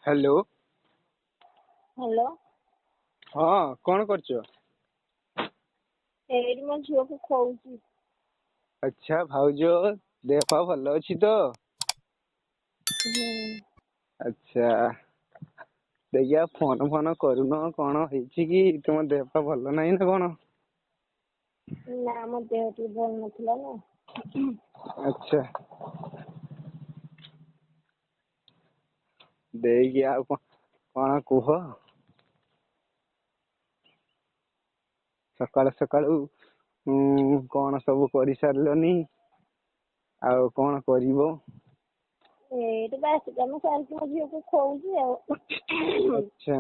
Hello. Hello. ହଁ, କଣ କରୁଛ? ଏଇଠି ମୋ ଝିଅକୁ ଖୋଉଛି। ଆଚ୍ଛା ଭାଉଜ, ଦେହ ପା ଭଲ ଅଛି ତ? ହୁଁ। ଆଚ୍ଛା, ଦେଖିଆ ଫୋନ ଫୋନ କରୁନ, କଣ ହେଇଛି କି? ତୁମ ଦେହ ପା ଭଲ ନାହିଁ ନା କଣ? ନା, ମୋ ଦେହ ଟିକେ ଭଲ ନଥିଲା ନା। ଆଚ୍ଛା ଦେଇକି ଆଉ କଣ କୁହ? ସକାଳୁ ସକାଳୁ କଣ ସବୁ କରିସାରିଲନି, ଆଉ କଣ କରିବ? ଏଇଠି ବାସି କାମ ସାରିକି ମୋ ଝିଅକୁ ଖୋଉଛି ଆଉ। ଆଚ୍ଛା।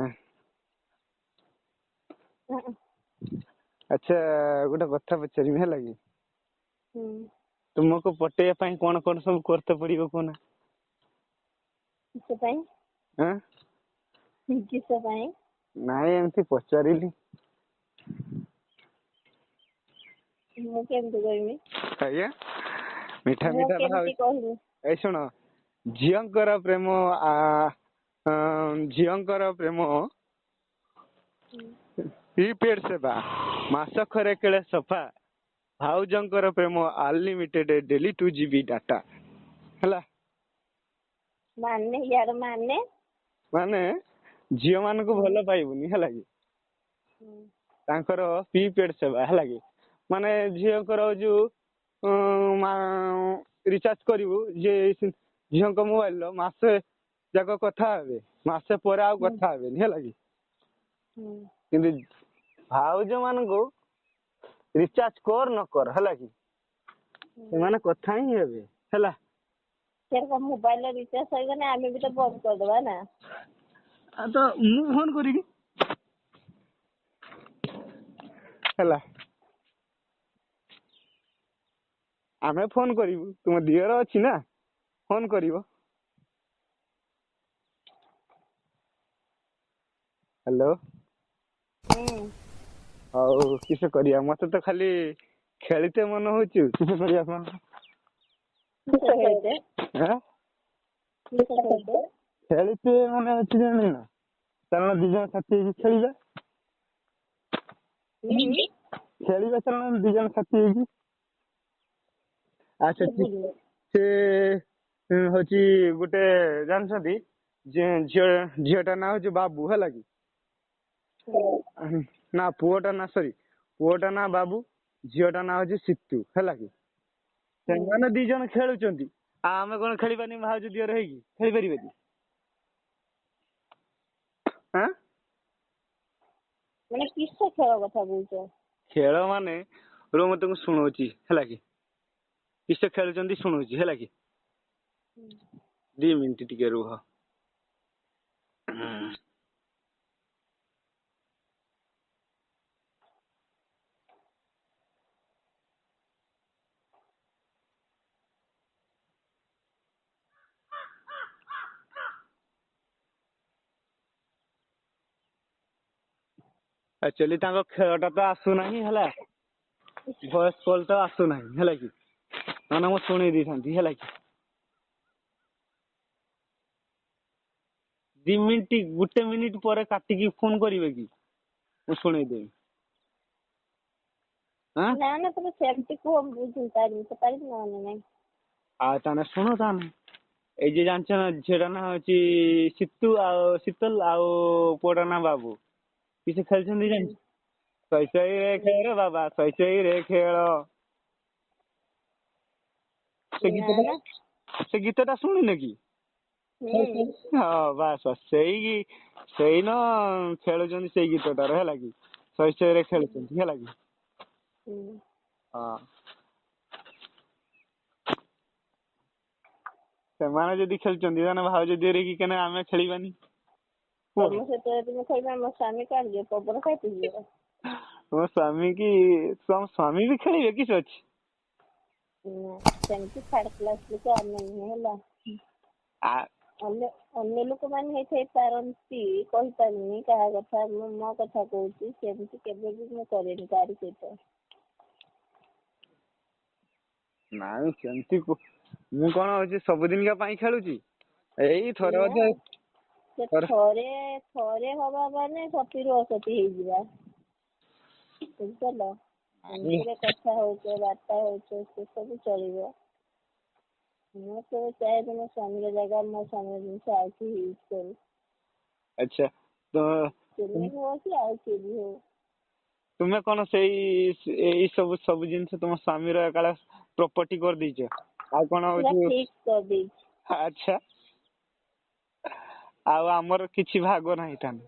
ଆଚ୍ଛା, ଗୋଟେ କଥା ପଚାରିବି, ହେଲା କି? ହୁଁ। ତୁମକୁ ପଟେଇବା ପାଇଁ କଣ କଣ ସବୁ କରତେ ପଡିବ କୁହନା? କିସ ପାଇଁ? ଆଁ? କିସ ପାଇଁ? ନାଇଁ, ଏମିତି ପଚାରିଲି। ମୁଁ କେମିତି କହିବି? ଆଜ୍ଞା, ମିଠା ମୁଁ ମିଠା କେମିତି କହିବି? ଏଇ ଶୁଣ, ଝିଅଙ୍କର ପ୍ରେମ ଝିଅଙ୍କର ପ୍ରେମ ପ୍ରିପେଡ ସେବା, ମାସକରେ କେଳେ ସଫା। ଭାଉଜଙ୍କର ପ୍ରେମ ଅନଲିମିଟେଡ, ଡେଲି 2 ଜିବି ଡାଟା, ହେଲା? ମାନେ ୟାର ମାନେ? ମାନେ ଝିଅ ମାନଙ୍କୁ ଭଲ ପାଇବୁନି, ହେଲା କି? ତାଙ୍କର ପ୍ରିପେଡ ସେବା, ହେଲା କି? ମାନେ ଝିଅଙ୍କର ଯୋଉ ରିଚାର୍ଜ କରିବୁ ଯେ ଝିଅଙ୍କ ମୋବାଇଲ ର, ମାସେ ଯାକ କଥା ହେବେ, ମାସେ ପରେ ଆଉ କଥା ହେବେନି, ହେଲା କି? କିନ୍ତୁ ଭାଉଜ ମାନଙ୍କୁ ରିଚାର୍ଜ କର ନ କର, ହେଲା କି, ସେମାନେ କଥା ହିଁ ହେବେ, ହେଲା? ସେରକମ ମୋବାଇଲ ରିଚାର୍ଜ ସରିଗଲେ ଆମେ ବି ତ ବନ୍ଦ କରିଦବା ନା। ଆଉ ତ ମୁଁ ଫୋନ କରିବି, ହେଲା? ଆମେ ଫୋନ କରିବୁ, ତୁମ ଦିଅର ଅଛି ନା, ଫୋନ କରିବ। ହ୍ୟାଲୋ। ହୁଁ। ହଉ, କିସ କରିବା? ମତେ ତ ଖାଲି ଖେଳିତେ ମନ ହଉଛି, କିସ କରିବା କଣ? କିସ ଖେଳିତେ? ଆଁ? କିସ ଖେଳିତେ? ଖେଳିତେ ମାନେ ଅଛି, ଜାଣିନ? ଚାଲୁନ ଦି ଜଣ ସାଥି ହେଇକି ଖେଳିବା। ହୁଁ। ଖେଳିବା, ଚାଲୁନ ଦି ଜଣ ସାଥି ହେଇକି। ଆଚ୍ଛା, ଶୁଭୁନି। ସେ ହଉଛି ଗୋଟେ ଜାଣିଛନ୍ତି ଯେ ଝିଅ, ଝିଅଟା ନାଁ ହଉଛି ବାବୁ, ହେଲା କି? ନା, ପୁଅଟା ନା, ସରି, ପୁଅଟା ନାଁ ବାବୁ, ଝିଅଟା ନାଁ ହଉଛି ସିତୁ, ହେଲା କି? ସେମାନେ ଦି ଜଣ ଖେଳୁଛନ୍ତି, ଆଉ ଆମେ କଣ ଖେଳିବାନି? ଭାଉଜ ଦିଅର ହେଇକି ଖେଳି ପାରିବେନି? ଆଁ? ମାନେ କିସ ଖେଳ କଥା କହୁଛ? ଖେଳ ମାନେ, ରୁହ, ମୁଁ ତମକୁ ଶୁଣଉଛି, ହେଲା କି, କିସ ଖେଳୁଛନ୍ତି ଶୁଣଉଛି, ହେଲା କି? 2 ମିନିଟ ଟିକେ ରୁହ। ଆକ୍ଚୁଆଲି ତାଙ୍କ ଖେଳଟା ତ ଆସୁନାହିଁ, ହେଲା, ଭଏସ କଲ୍ ତ ଆସୁନାହିଁ, ହେଲା କି? ନହେଲେ ମୁଁ ଶୁଣେଇ ଦେଇଥାନ୍ତି, ହେଲା କି? 2 ମିନିଟ, ଗୋଟେ ମିନିଟ ପରେ କାଟିକି ଫୋନ କରିବେ କି? ମୁଁ ଶୁଣେଇଦେବି। ଆଁ? ନା ନା, ତମେ ସେମିତି କୁହ, ମୁଁ ବୁଝି ପାରିବି ତ ପାରିବି, ନହେଲେ ନାଇଁ। ଆଉ ତାହେଲେ ଶୁଣ ତାହେଲେ, ଏଇ ଯେ ଜାଣିଛ ନା, ଝିଅଟା ନାଁ ହଉଛି ସିତୁ ଆଉ ଶୀତଲ, ଆଉ ପୁଅଟା ନାଁ ବାବୁ। କିସ ଖେଳୁଛନ୍ତି ଜାଣିଛ? ସଇ ସଇ ରେ ଖେଳ ବାବା, ସଇ ସଇ ରେ ଖେଳ। ସେ ନା। ଗୀତଟା ନା। ସେ ଗୀତଟା ଶୁଣିନ କି? ହୁଁ। ହଁ, ବାସ୍ ବାସ୍, ସେଇ ସେଇନ ଖେଳୁଛନ୍ତି ସେଇ ଗୀତଟାରେ, ହେଲା କି? ସଇ ସଇରେ ଖେଳୁଛନ୍ତି, ହେଲା କି? ହୁଁ। ହଁ, ସେମାନେ ଯଦି ଖେଳୁଛନ୍ତି, ତାହେଲେ ଭାଉଜ ଦିଅର ହେଇକି କେନେ ଆମେ ଖେଳିବାନି, କୁହ? ତମ ସହିତ ଯଦି ମୁଁ ଖେଳିବି, ଆମ ସ୍ୱାମୀ କୁଆଡେ ଯିବ? ପବନ ଖାଇତେ ଯିବ? ତମ ସ୍ୱାମୀ କି, ତମ ସ୍ୱାମୀ ବି ଖେଳିବେ, କିସ ଅଛି? ନା, ସେମିତି ଥାର୍ଡ କ୍ଲାସ ଲୋକ ଆମେ ନୁହେଁ, ହେଲା? ଆ ଅନ୍ୟ ଅନ୍ୟ ଲୋକମାନେ ହେଇଥାଇ ପାରନ୍ତି, କହିପାରୁନି କାହା କଥା, ମୁଁ ମୋ କଥା କହୁଛି। ସେମିତି କେବେ ବି ମୁଁ କରେନି କାହାରି ସହିତ। ନାଇଁ, ସେମିତି ମୁଁ କଣ ହଉଛି ସବୁଦିନିକା ପାଇଁ ଖେଳୁଛି? ଏଇ ଥରେ ନା ଅଧେ। ସେ ଥରେ ଥରେ ହବା ମାନେ ସତୀରୁ ଅସତୀ ହେଇଯିବା, ବୁଝିପାରିଲ? ଏମିତିରେ କଥା ହଉଛ, ବାର୍ତ୍ତା ହଉଛ, ସେ ସବୁ ଚଳିବ। ମୁଁ କେବେ ଚାହେଁ ମୋ ସ୍ୱାମୀର ଜାଗା, ମୋ ସ୍ୱାମୀର ଜିନିଷ ଆଉ କିଏ ୟୁଜ୍ କରୁ। ଆଚ୍ଛା, ତ ତୁମେ ହୁଅ କି ଆଉ କିଏ ବି ହଉ। ତୁମେ କଣ ସେଇ ଏଇ ସବୁ ସବୁ ଜିନିଷ ତୁମ ସ୍ୱାମୀର ଏକାଳେ ପ୍ରପର୍ଟି କରିଦେଇଛ? ଆଉ କଣ ପୁରା ହଉଛି? ଫିକ୍ସ କରିଦେଇଛି। ଆଚ୍ଛା, ଆଉ ଆମର କିଛି ଭାଗ ନାହିଁ ତାହେଲେ?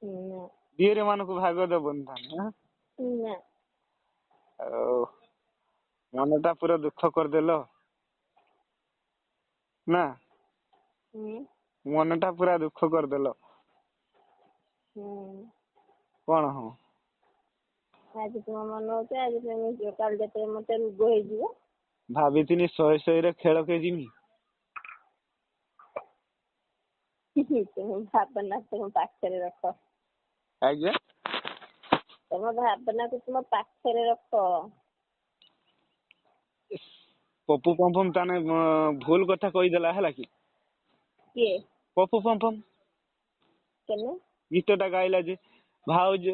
ନା। ଦିଅର ମାନଙ୍କୁ ଭାଗ ଦବନି ତାହେଲେ? ନା। ଆଉ ମନଟା ପୁରା ଦୁଃଖ କରିଦେଲ ନା? ମନଟା ପୁରା ଦୁଃଖ କରିଦେଲ। କଣ? ହଁ, ଆଜି ତୁମ ମନ ହଉଛି, ଆଜି ତୁମେ, କାଲି ଯେତେବେଳେ ମତେ ରୋଗ ହେଇଯିବ। ଭାବିଥିନି ଶହେ ଶହେରେ ଖେଳ କେ ଯିମି। ତୁମ ଭାବନା ତୁମ ପାଖରେ ରଖ। ଆଜ୍ଞା? ତମ ଭାବନାକୁ ତୁମ ପାଖରେ ରଖ। ପପୁ ପମ୍ପମ୍ ତାନେ ଭୁଲ କଥା କହିଦେଲା, ହେଲା କି? କିଏ? ପପୁ ପମ୍ପମ୍। କେନେ? ଗୀତଟା ଗାଇଲା ଯେ ଭାଉଜ,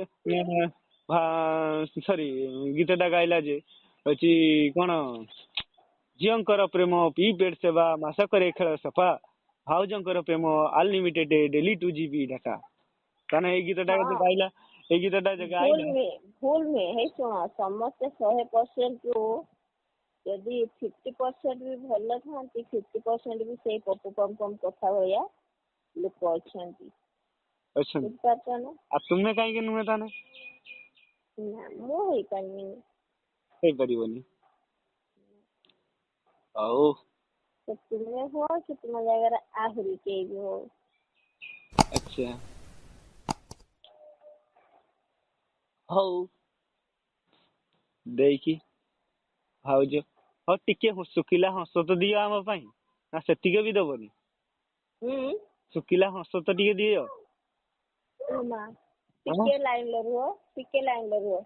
ସରି, ଗୀତଟା ଗାଇଲା ଯେ ହଉଛି କଣ, ଝିଅଙ୍କର ପ୍ରେମ ପ୍ରିପେଡ ସେବା, ମାସକରେ ଖେଳ ସଫା, ଭାଉଜଙ୍କର ପ୍ରେମ ଅନଲିମିଟେଡ ଡେଲି 2 GB data. ତାନେ ଏଇ ଗୀତଟା ଗାଇଲା, ଏଇ ଗୀତଟା ଯେ ଭୁଲ ଗାଇଲା। ନୁହେଁ, ଭୁଲ ନୁହେଁ। ହେଇ ଶୁଣ, ସମସ୍ତେ 100% ରୁ ଯଦି 50% ବି ଭଲ ଥାନ୍ତି, 50% ବି ସେଇ ପପୁ ପମ୍ପମ୍ କଥା ଭଳିଆ ଲୋକ ଅଛନ୍ତି। ଅଛନ୍ତି। ବୁଝିପାରୁଛ ନା? ଆଉ ତୁମେ କାହିଁକି ନୁହେଁ ତାନେ? ନା, ମୁଁ ହେଇପାରିବିନି। ହେଇପାରିବନି, ହଉ। ତ ତୁମେ ହୁଅ କି ତୁମ ଜାଗାରେ ଆହୁରି କେହି ବି ହଉ। ଆଚ୍ଛା, ହଉ। ଦେଇକି ଭାଉଜ, ହଉ ଟିକେ ଶୁଖିଲା ହସ ତ ଦିଅ ଆମ ପାଇଁ, ନା ସେତିକି ବି ଦବନି? ଶୁଖିଲା ହସ ତ ଟିକେ ଦିଅ। ମା, ଟିକେ ଲାଇନରେ ରୁହ, ଟିକେ ଲାଇନରେ ରୁହ।